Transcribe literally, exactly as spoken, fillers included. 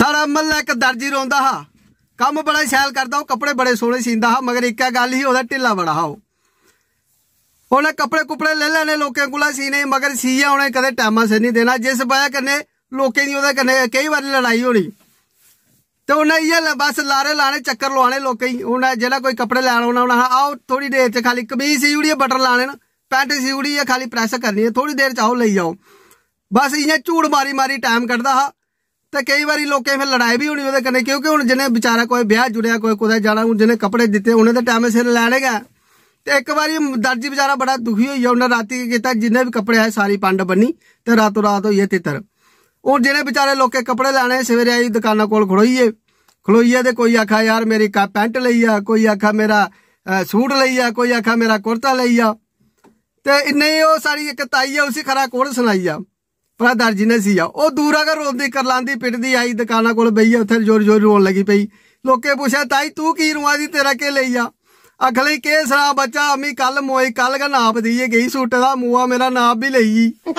साढ़ा म्हल्लै इक दर्जी रौंह्दा हा, कम्म बड़ा शैल करदा, ओह् कपड़े बड़े सोह्ने सींदा हा, मगर इक्कै गल्ल ही, ओह्दा ढिल्ला बड़ा हा। ओह् उ'नें कपड़े कुपड़े लेई लैने लोकें कोला सीने, मगर सीयै उ'नें कदें टैमा सिर निं देना, जिस बजह कन्नै लोकें दी ओह्दे कन्नै केईं बारी लड़ाई होनी। ते उ'नें इ'यै ल- बस लारे लाने, चक्कर लोआने लोकें गी। उ'नें जेह्ड़ा कोई कपड़े लैन औना, उ'नें आखना, "आओ, थोह्ड़ी देर च खाली कमीज सी ओड़ी ऐ, बटन लाने न, पैंट सी ओड़ी ऐ, खाली प्रैस करनी ऐ, थोह्ड़ी देर च आओ, लेई जाओ।" बस इ'यां झूठ मारी मारी टैम कड्ढदा हा। ते केईं बारी लोकें फिर लड़ाई बी होनी ओह्दे कन्नै, क्योंकि हून जि'नें बेचारा कोई ब्याह् जुड़ेआ, कोई कुतै जाना, हून जि'नें कपड़े दित्ते, उ'नें ते टैमे सिर लैने गै। ते इक बारी दर्जी बेचारा बड़ा दुखी होई गेआ, उ'न्नै रातीं केह् कीता, जिन्ने बी कपड़े आए, सारी पंड बन्नी ते रातों रात होई गे तित्तर। हून जि'नें बेचारे लोकें कपड़े लैने, सवेरे आई दकाना कोल खड़ोई गे, खड़ोई गे ते कोई आखा, "यार, मेरी का-, पैंट लेई जा," कोई आखा, "मेरा, अ, सूट लेई जा," कोई आखा, "मेरा कुर्ता लेई जा।" ते इन्ने च ओह् साढ़ी इक ताई ऐ, उसी खरा कु'न सनाई जा, भला दर्जी ने सीआ। ओह् दूरा गै रोंदी, करलांदी, पिटदी आई दकाना कोल बेहियै उत्थै जोरी जोरी रोन लगी पेई। लोकें पुच्छेआ, "ताई, तूं की रोआ दी, तेरा केह् लेई जा?" आखन लगी, "केह् सनां बच्चा, अम्मी कल मोए, कल गै नाप देइयै गेई सूटे दा, मोआ मेरा नाप बी लेई गेई।"